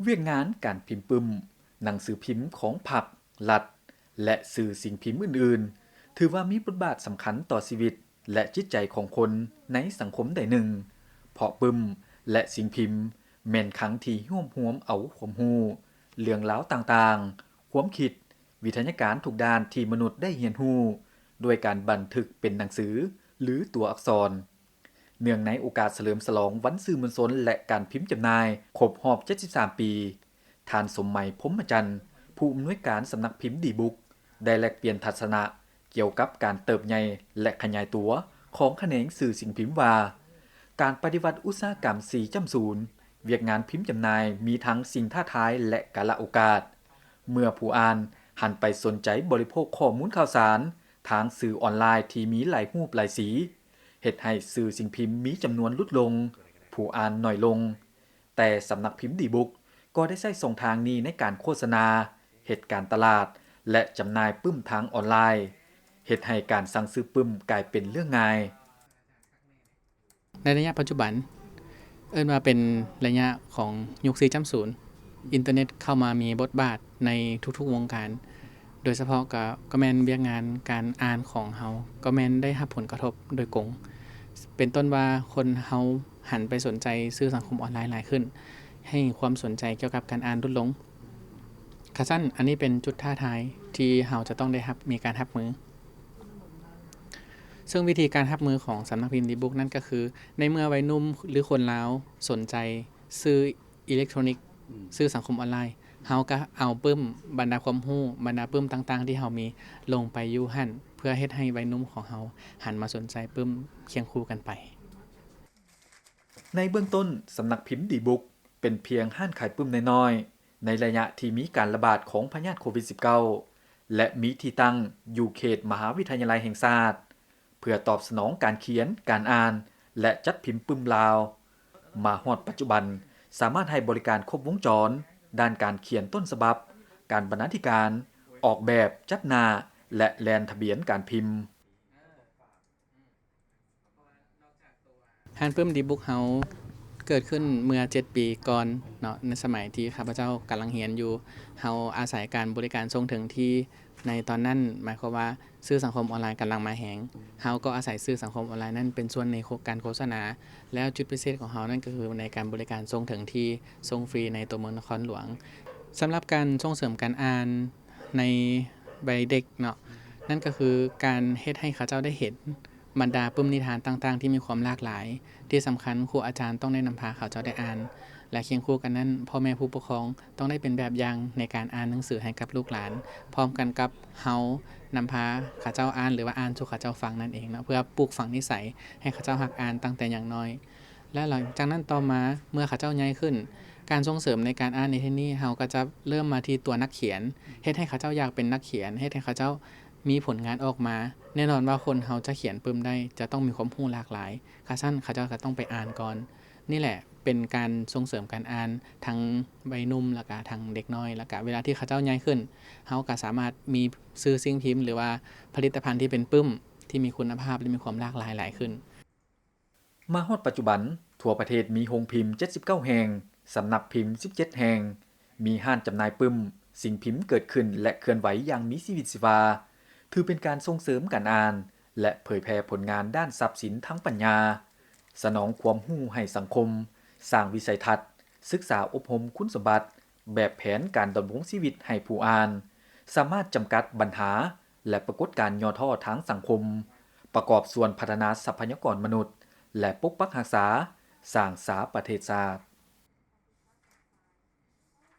ວຽກງານການພິມປຶ້ມ, ໜັງສືພິມຂອງພັກ, ລັດ ແລະ ສື່ສິ່ງພິມອື່ນໆ ຖືວ່າມີບົດບາດສຳຄັນຕໍ່ຊີວິດ ແລະ ຈິດໃຈຂອງຄົນໃນສັງຄົມໃດໜຶ່ງ, ເພາະປຶ້ມ ແລະ ສິ່ງພິມແມ່ນຄັງທີ່ຮວບຮວມເອົາຄວາມຮູ້, ເລື່ອງລາວຕ່າງໆ, ຄວາມຄິດ, ວິທະຍາການທຸກດ້ານທີ່ມະນຸດໄດ້ຮຽນຮູ້ ດ້ວຍການບັນທຶກເປັນໜັງສື ຫຼື ຕົວອັກສອນ. ເນື່ອງໃນໂອກາດສະເຫຼີມສະຫຼອງວັນສື່ມວນຊົນ ແລະ ການພິມຈຳໜ່າຍຄົບຮອບເຈັດສິບສາມປີ, ທ່ານ ສົມໄໝ ພົມມະຈັນ ຜູ້ອຳນວຍການສຳນັກພິມດີບຸກ ໄດ້ແລກປ່ຽນທັດສະນະກ່ຽວກັບການເຕີບໃຫຍ່ ແລະ ຂະຫຍາຍຕົວຂອງຂະແໜງສື່ສິ່ງພິມວ່າ ການປະຕິວັດອຸດສາຫະກຳສີ່ຈ້ຳສູນ, ວຽກງານພິມຈຳໜ່າຍມີທັງສິ່ງທ້າທາຍ ແລະ ກາລະໂອກາດ ເມື່ອຜູ້ອ່ານຫັນໄປສົນໃຈບໍລິໂພກຂໍ້ມູນຂ່າວສານທາງສື່ອອນລາຍທີ່ມີຫຼາຍຮູບຫຼາຍສີ, ເຮັດໃຫ້ສື່ສິ່ງພິມມີຈຳນວນຫຼຸດລົງ, ຜູ້ອ່ານໜ້ອຍລົງ, ແຕ່ສຳນັກພິມດີບຸກກໍໄດ້ໃຊ້ຊ່ອງທາງນີ້ໃນການໂຄສະນາ, ເຮັດການຕະຫຼາດ ແລະ ຈຳໜ່າຍປຶ້ມທາງອອນລາຍ, ເຮັດໃຫ້ການສັ່ງຊື້ປຶ້ມກາຍເປັນເລື່ອງງ່າຍ. ໃນໄລຍະປັດຈຸບັນ ເອີ້ນວ່າເປັນໄລຍະຂອງຍຸກສີ່ຈ້ຳສູນ, ອິນເຕີເນັດເຂົ້າມາມີບົດບາດໃນທຸກໆວົງການ, ໂດຍສະເພາະກໍ ກໍແມ່ນວຽກງານການອ່ານຂອງເຮົາ ກໍແມ່ນໄດ້ຮັບຜົນກະທົບໂດຍກົງ, ເປັນຕົ້ນວ່າຄົນເຮົາຫັນໄປສົນໃຈສື່ສັງຄົມອອນລາຍຫຼາຍຂຶ້ນ, ໃຫ້ຄວາມສົນໃຈກ່ຽວກັບການອ່ານຫຼຸດລົງ. ຂະຊັ້ນ ອັນນີ້ເປັນຈຸດທ້າທາຍທີ່ເຮົາຈະຕ້ອງໄດ້ຮັບ ມີການຮັບມື. ເຊິ່ງວິທີການຮັບມືຂອງສຳນັກພິມດີບຸກນັ້ນກໍຄື ໃນເມື່ອໄວໜຸ່ມ ຫຼື ຄົນລາວສົນໃຈສື່ອິເລັກໂທຣນິກ, ອືມ ສື່ສັງຄົມອອນລາຍ, ເຮົາກໍເອົາປຶ້ມ, ບັນດາຄວາມຮູ້, ບັນດາປຶ້ມຕ່າງໆທີ່ເຮົາມີລົງໄປຢູ່ຫັ້ນ ເພື່ອເຮັດໃຫ້ໄວໜຸ່ມຂອງເຮົາຫັນມາສົນໃຈປຶ້ມຄຽງຄູ່ກັນໄປ. ໃນເບື້ອງຕົ້ນ, ສຳນັກພິມດີບຸກເປັນພຽງຮ້ານຂາຍປຶ້ມນ້ອຍໆ ໃນໄລຍະທີ່ມີການລະບາດຂອງພະຍາດໂຄວິດສິບເກົ້າ ແລະ ມີທີ່ຕັ້ງຢູ່ເຂດມະຫາວິທະຍາໄລແຫ່ງຊາດ. ເພື່ອຕອບສະໜອງການຂຽນ, ການອ່ານ ແລະ ຈັດພິມປຶ້ມລາວ, ມາຮອດປັດຈຸບັນ ສາມາດໃຫ້ບໍລິການຄົບວົງຈອນດ້ານການຂຽນຕົ້ນສະບັບ, ການບັນນາທິການ, ອອກແບບ, ຈັດໜ້າ ແລະ ແລ່ນທະບຽນການພິມ. ຮ້ານປຶ້ມດີບຸກເຮົາເກີດຂຶ້ນເມື່ອເຈັດປີກ່ອນເນາະ, ໃນສະໄໝທີ່ຂ້າພະເຈົ້າກຳລັງຮຽນຢູ່, ເຮົາອາໄສການບໍລິການສົ່ງເຖິງທີ່ໃນຕອນນັ້ນ, ໝາຍຄວາມວ່າສື່ສັງຄົມອອນລາຍກຳລັງມາແຮງ, ເຮົາກໍອາໄສສື່ສັງຄົມອອນລາຍນັ້ນເປັນສ່ວນໃນໂຄ- ການໂຄສະນາ, ແລ້ວຈຸດພິເສດຂອງເຮົານັ້ນກໍຄືໃນການບໍລິການສົ່ງເຖິງທີ່, ສົ່ງຟຣີໃນຕົວເມືອງນະຄອນຫຼວງ. ສຳລັບການສົ່ງເສີມການອ່ານໃນວັຍເດັກເນາະ, ນັ້ນກໍຄືການເຮັດໃຫ້ເຂົາເຈົ້າໄດ້ເຫັນ ບັນດາປຶ້ມນິທານຕ່າງໆທີ່ມີຄວາມຫຼາກຫຼາຍ. ທີ່ສຳຄັນ, ຄູອາຈານຕ້ອງໄດ້ນຳພາເຂົາເຈົ້າໄດ້ອ່ານ ແລະ ຄຽງຄູ່ກັນນັ້ນ, ພໍ່ແມ່ຜູ້ປົກຄອງຕ້ອງໄດ້ເປັນແບບຢ່າງໃນການອ່ານໜັງສືໃຫ້ກັບລູກຫຼານ, ພ້ອມກັນກັບເຮົານຳພາເຂົາເຈົ້າອ່ານ ຫຼືວ່າອ່ານສູ່ເຂົາເຈົ້າຟັງນັ້ນເອງເນາະ, ເພື່ອປູກຝັງນິໄສໃຫ້ເຂົາເຈົ້າຮັກອ່ານຕັ້ງແຕ່ຍັງນ້ອຍ. ແລະ ຫຼັງຈາກນັ້ນຕໍ່ມາ, ເມື່ອເຂົາເຈົ້າໃຫຍ່ຂຶ້ນ, ການສົ່ງເສີມໃນການອ່ານໃນທີ່ນີ້, ເຮົາກໍຈະເລີ່ມມາທີ່ຕົວນັກຂຽນ, ເຮັດໃຫ້ເຂົາເຈົ້າຢາກເປັນນັກຂຽນ, ເຮັດໃຫ້ເຂົາເຈົ້າ ມີຜົນງານອອກມາ, ແນ່ນອນວ່າຄົນເຮົາຈະຂຽນປຶ້ມໄດ້ ຈະຕ້ອງມີຄວາມຮູ້ຫຼາກຫຼາຍ, ຄັນຊັ້ນເຂົາເຈົ້າກໍຕ້ອງໄປອ່ານກ່ອນ. ນີ້ແຫຼະເປັນການສົ່ງເສີມການອ່ານທັງໄວໜຸ່ມ ແລ້ວກະທັງເດັກນ້ອຍ, ແລ້ວກະເວລາທີ່ເຂົາເຈົ້າໃຫຍ່ຂຶ້ນ, ເຮົາກໍສາມາດມີສື່ສິ່ງພິມ ຫຼືວ່າຜະລິດຕະພັນທີ່ເປັນປຶ້ມທີ່ມີຄຸນນະພາບ ແລະ ມີຄວາມຫຼາກຫຼາຍຫຼາຍຂຶ້ນ. ມາຮອດປັດຈຸບັນ, ທົ່ວປະເທດມີໂຮງພິມເຈັດສິບເກົ້າແຫ່ງ, ສຳນັກພິມສິບເຈັດແຫ່ງ, ມີຮ້ານຈຳໜ່າຍປຶ້ມ, ສິ່ງພິມເກີດຂຶ້ນ ແລະ ເຄື່ອນໄຫວຢ່າງມີຊີວິດຊີວາ, ຖືເປັນການສົ່ງເສີມການອ່ານ ແລະ ເຜີຍແຜ່ຜົນງານດ້ານຊັບສິນທາງປັນຍາ, ສະໜອງຄວາມຮູ້ໃຫ້ສັງຄົມ, ສ້າງວິໄສທັດ, ສຶກສາອົບຮົມຄຸນສົມບັດ, ແບບແຜນການດຳລົງຊີວິດໃຫ້ຜູ້ອ່ານ, ສາມາດຈຳກັດບັນຫາ ແລະ ປາກົດການຫຍໍ້ທໍ້ທາງສັງຄົມ, ປະກອບສ່ວນພັດທະນາຊັບພະຍາກອນມະນຸດ ແລະ ປົກປັກຮັກສາ, ສ້າງສາປະເທດຊາດ.